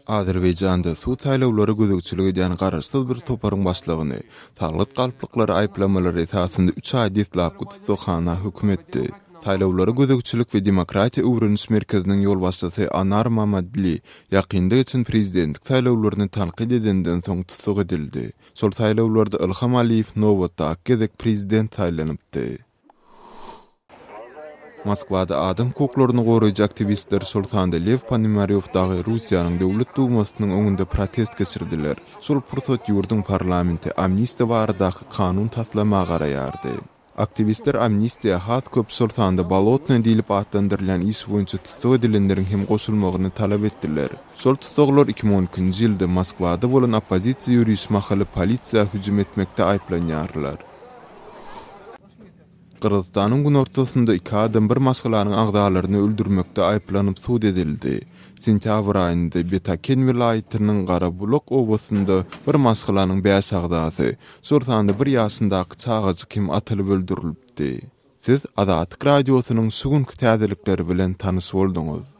Azerbaýjanda sud saýlawlara gözegçilik edýän garaşsyz bir toparyň başlygyny salgyt galplyklary aýyplamalary esasynda üç aý deslapky tussaghana höküm etdi. Saýlawlara gözegçilik we demokratiýa öwreniş merkeziniň ýolbaşçysy Anar Mamadli ýakynda geçen prezidentlik saýlawlaryny tankyt edenden soň tussag edildi. Şol saýlawlarda Ilham Aliýew nobatdaky gezek prezident saýlanypdy. Moskwada adam hukuklaryny goraýjy aktiwistler, şol sanda Lew Ponomarýow dagy Russiýanyň Döwlet Dumasynyň öňünde protest geçirdiler. Şol pursat ýurduň parlamenti amnistiýa baradaky kanun taslama garaýardy. Aktiwistler amnistiýa has köp, şol sanda Bolotnoý diýlip atlandyrylýan iş boýunça tussag edilenleriň hem goşulmagyny talap etdiler. Şol tussaglar 2012-nji ýylda Moskwada bolan oppozisiýa ýörişi mahaly polisiýa hüjüm etmekde aýyplanýarlar. Gyrgyzystanyň günortasynda iki adam bir maşgalanyň agzalaryny öldürmekde aýyplanyp sud edildi. Sentýabr aýynda Betaken welaýatynyň Garabulak obasynda bir maşgalanyň bäş agzasy, şol sanda bir ýaşyndaky çagajyk hem atylyp öldürilipdi. Siz Azatlyk Radiosynyň şu günki täzelikleri bilen tanyş bolduňyz.